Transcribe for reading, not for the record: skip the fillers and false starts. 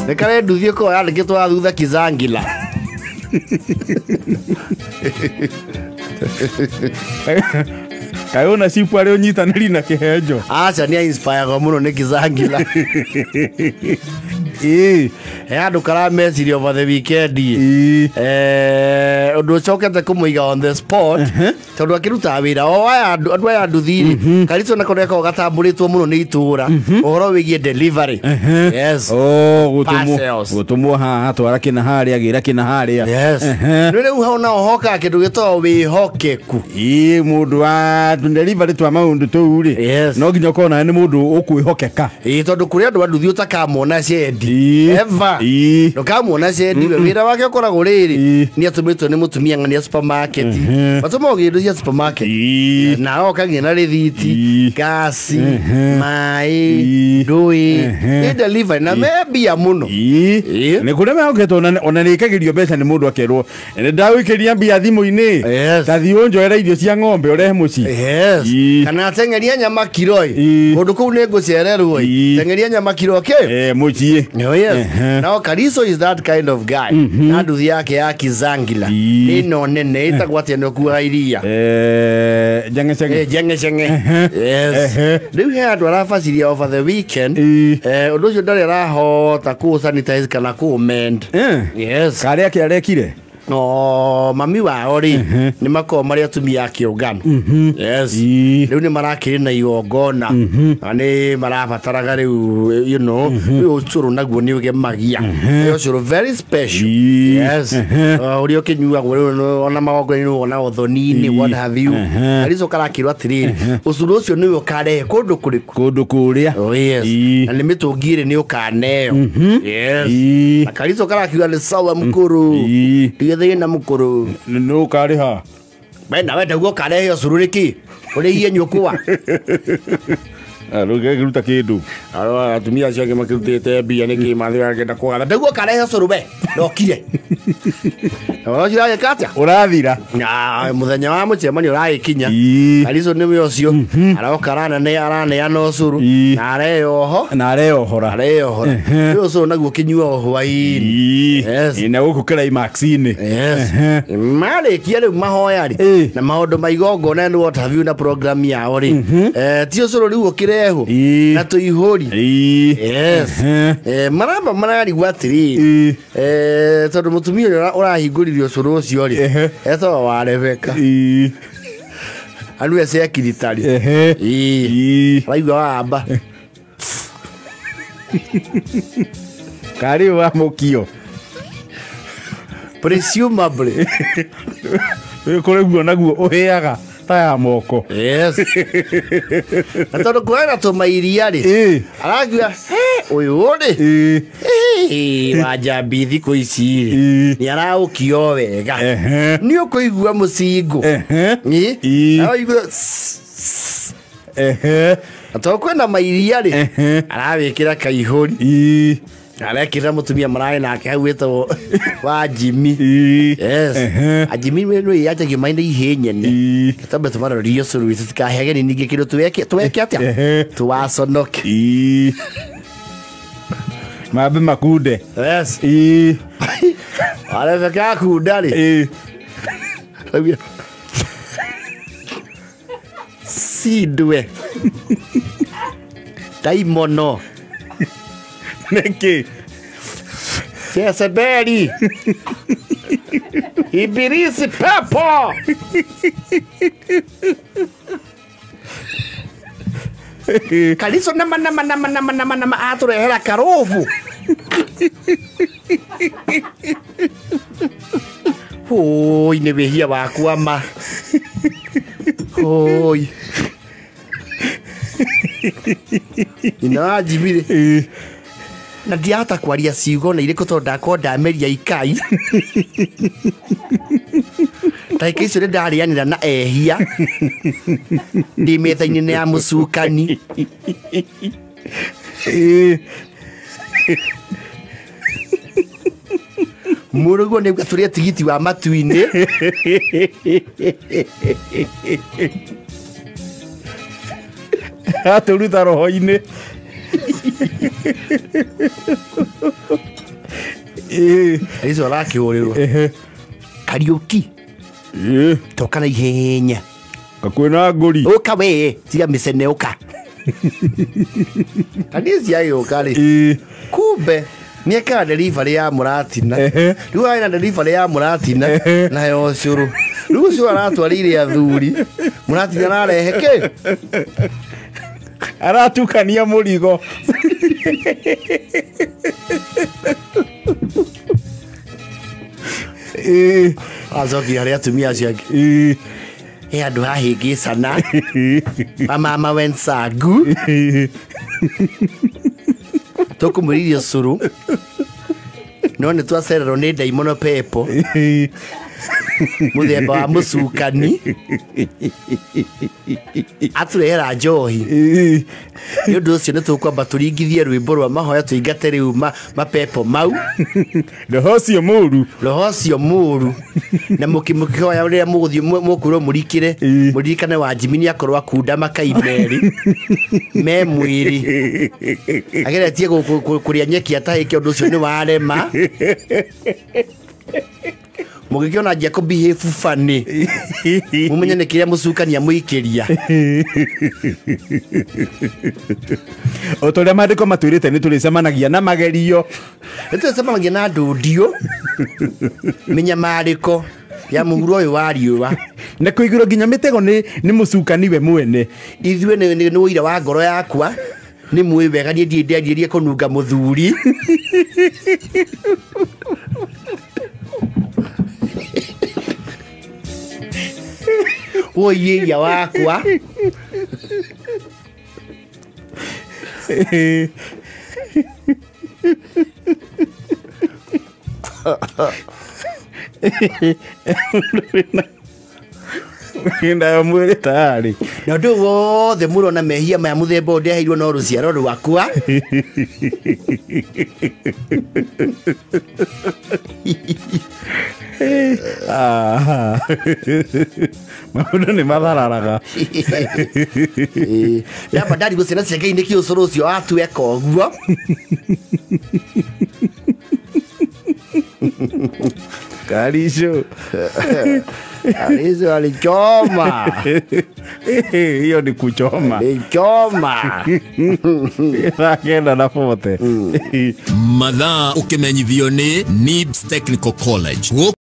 Nĩ karĩa nduthi ĩkoragwo yandĩkĩtwo haha thutha Kizangila. Kaĩ ona cipu arĩ ũnyitanĩri na kĩhenjo. Aca nĩ ainspiragwo mũno nĩ Kizangila. Ĩĩ. He andũ karameciria over the weekend. Ĩĩ. Ũndũ ũcokete kũmũiga on the spot tondũ akĩrutaga wĩra o aya andũ aya nduthi rĩ Kariso nako nĩgakoragwo gatambũrĩtwo mũno nĩ itũra ũhoro wĩgiĩ delivery. Yes. Oh, gũtũmwo Parcels. gũtũmwo haha twara kĩna harĩa gĩra kĩna harĩa. Yes. Nĩ rĩu hau nao hokaga kĩndũ gĩtagwo wĩhokeku. Ĩĩ mũndũ wa delivery twa maũndũ tũu rĩ. Yes. No nginya ũkorwo nawe nĩ mũndũ ũkwĩhokeka. Ĩĩ tondũ kũrĩ andũ a nduthi ũtakamona cendi. Ĩĩ. Ever. Ĩĩ. Ndũkamwona cendi we wĩra wake ũkoragwo rĩrĩ Ĩĩ. nĩ atũmĩtwo nĩ mũtumia ng'ania supermarket. Matũmagwo indo cia supermarket. Ĩĩ. Na agoka nginya na rĩthiti, Ĩĩ. gasi, maĩ, Ĩĩ. ndũĩ. Nĩ delivery na me mbia mũno. Ĩĩ. Ĩĩ. Nĩ kũrĩa mehoketwo ona nĩ ĩkagĩrio mbeca nĩ mũndũ akerwo nĩ ndagũikĩria mbia thimũ-inĩ. Yes. Ta thiĩ ũnjoere irio cia ng'ombe ũrehe mũciĩ. Yes. Ĩĩ. Kana ateng'eria nyama kiro ĩ. Ĩĩ. Kũndũ kũu nĩ ngũcererwo ĩ. Ĩĩ. Teng'eria nyama kiro kĩ? Mũciĩ. Oh, yes. Ehe. Now Kariso is that kind of guy. Na nduthi yake ya Kizangila. Ĩĩ. Nĩ ĩno nene ĩtagwo atĩa nĩ ũkuaga iria. Njeng'eceng'e. Njeng'eceng'e. Yes. Ehe. Rĩu he andũ arabaciria over the weekend. Ĩĩ. Ũndũ ũcio ndarĩ arahota kũ sanitize kana kũ mend. Yes. Karĩa kĩ arekire? No mami wao rĩ nĩ makoragwo marĩ atumia a kĩũngano. Yes. Ĩĩ. Rĩu nĩ marakĩrĩ na igongona na nĩ marabataraga rĩu you know rĩu ũcũrũ naguo nĩ ũgemagia. Nĩ ũcũrũ very special. Ĩĩ. Yes. Ũrĩa ũkĩnyuagwo rĩu ona magongona-inĩ wona ũthoni-inĩ what have you. Kariso karakĩrwo atĩrĩrĩ ũcũrũ ũcio nĩwe ũkarehe kũndũ kũrĩkũ? Kũndũ kũrĩa. Oh, yes. Ĩĩ. Na nĩ mĩtũngi ĩrĩ nĩ ũkaneo. Yes. Ĩĩ. Na Kariso karakiuga nĩ sawa mũkũrũ. Ĩĩ. Ndige thĩna mũkũrũ. Nĩ ũkarĩha. We nawe ndauga ũkarehe ũcũrũ rĩkĩ? Ũrĩhie nyũkwa. Rĩu gĩkĩruta kĩndũ. Aro atumia acio angĩ makĩrutĩte mbia nĩkĩ mathiĩ akĩenda kũgatha. Ndauga ũkarehe ũcũrũ we. Ndokire. Na ũhoro ũcio ũragĩka atĩa? Ũrathira. Na mũthenya wa mũcemanio ũragĩkinya. Ĩĩ. Kariso nĩwe ũcio. Aroka araneana ũcũrũ. Ĩĩ. Na areyoho. Na areyohora. Areyohora. Rĩu ũcũrũ naguo ũkĩnyuagwo hwaĩ-inĩ. Ĩĩ. Yes. Ĩĩ, na gũkũ climax-inĩ. Yes. Marĩkia rĩu mahoya rĩ Ĩĩ. na maũndũ ma igongona and what have you na program yao rĩ ti ũcũrũ rĩu ũkĩrehwo Ĩĩ. na tũihũri. Ĩĩ. Yes. Maramba mararigwo atĩrĩrĩ Ĩĩ. Tondũ mũtumia ũrĩa ũrahingũririe ũcũrũ ũcio rĩ Ehe. etagwo wa Rebeka. Ĩĩ. Andu ece akiritari. Ehe. Ĩĩ. Ĩĩ. Araigua wamba. Karĩ wa mũkio. Presumably. Kũrĩ guo naguo ũhĩaga ta ya moko. Yes. Na tondũ kwena tũmairia rĩ Ĩĩ. arakiuga "He, ũyũ rĩ Ĩĩ. Ĩĩ, wa njambi thikũ ici rĩ Ĩĩ. nĩ araũkio wega. Ehe. Nĩ ũkũigua mũcingũ. Ehe. Ĩĩ. Ĩĩ. Araigua sss. Ehe. Na tondũ kwĩna mairia rĩ Ehe. arawĩkĩra kaihũri. Ĩĩ. Arekĩrĩra mũtumia mararĩ nake hau wĩtagwo wa Jimmy. Ĩĩ. Yes. Ehe. Ajimi nĩ yanjagia maĩ na ihĩ nyene. Ĩĩ. Tambe tũmarorie ũcũrũ witũ tũtikahe ageni ningĩ kĩndũ tweke atĩa? Ehe. Tũwaconoke. Ĩĩ. Mambe makunde. Yes. Ĩĩ. Arebeka akunda rĩ. Ĩĩ. Araugire, Sindwe. Daimono. Nĩkĩ? Jezebeli. Ibilisi pepo. Kariso nama nama nama nama nama nama atũrehera karũbu. Oi, nĩ wĩhia wakwa ma. Oi. Nyina wa Jimmy rĩ Ĩĩ. na ndiahota kwaria ciugo na irĩkũ tondũ ndakorwo ndameria ikai. Ndagĩka icio nĩ ndarĩanĩra na ehia ndĩ metha-inĩ ya mũcukani. Ĩĩ. Mũrũguo nĩ tũrĩe tigiti wa matu-inĩ. Atũruta roho-inĩ. Kariso arakĩhũrĩrwo Kariũki toka na ihenya kakwĩna ngũri ũka we tiga mĩcene ũka Kanisi agĩũka rĩ kumbe nĩekaga delivery ya mũratina rĩu arĩ na delivery ya mũratina na ya ũcũrũ rĩu ũcio aratwarĩire athuri mũratina ararehe kĩ aratukania mũrigo acokia harĩ atumia acio angĩ he andũ hahĩngĩcana wamama wensangu tũkũmũririe ũcũrũ no nĩ twacererwo nĩ ndaimono pepo mũthemba wa mũcukani atũrehera njohi nĩ ũndũ ũcio nĩ tũkwamba tũringithie rwĩmbo rwa mahoya tũingate rĩu mapepo mau roho ũcio mũru roho ũcio mũru na mũkĩhoya rĩrĩa mũgũthiĩ mũkwĩrwo mũrikĩre mũririkane Wanjimi nĩ akorwo akunda makai merĩ me mwĩrĩ ageretie kũrĩa nyeki atahĩke ũndũ ũcio nĩ warema mũgĩkĩona njia kũbehave funny mũmenye nĩ kĩrĩa mũcukania mũikĩria o ta ũrĩa maandĩko matwĩrĩte nĩ tũrĩcemanagia na magerio nĩ tũrĩcemanagia na ndũndio mĩnyamarĩko ya mũhuro ũyũ wa riũa na kũigĩrwo nginya mĩtego nĩ mũcukani we mwene ithuĩ nĩ ũira wa ngoro yakwa nĩ mũĩ wega niĩ ndirĩ ndĩanjĩrie kũnunga mũthuri woiĩia wakwa Nayo mwĩrĩ tayari na ũndũ wothe mũrona mehia maya mũthemba ũyũ ndeheirwo no rũciaro rwakwa maũndũ nĩ mathararaga ndamba ndarigwo ciana cia Ngai nĩkĩ ũcũrũ ũcio watueka ũguo Karicho Karicho alichoma hiyo ni kuchoma alichoma 9 na 40 Mathaa ũkĩmenyithio nĩ NIBS Technical College.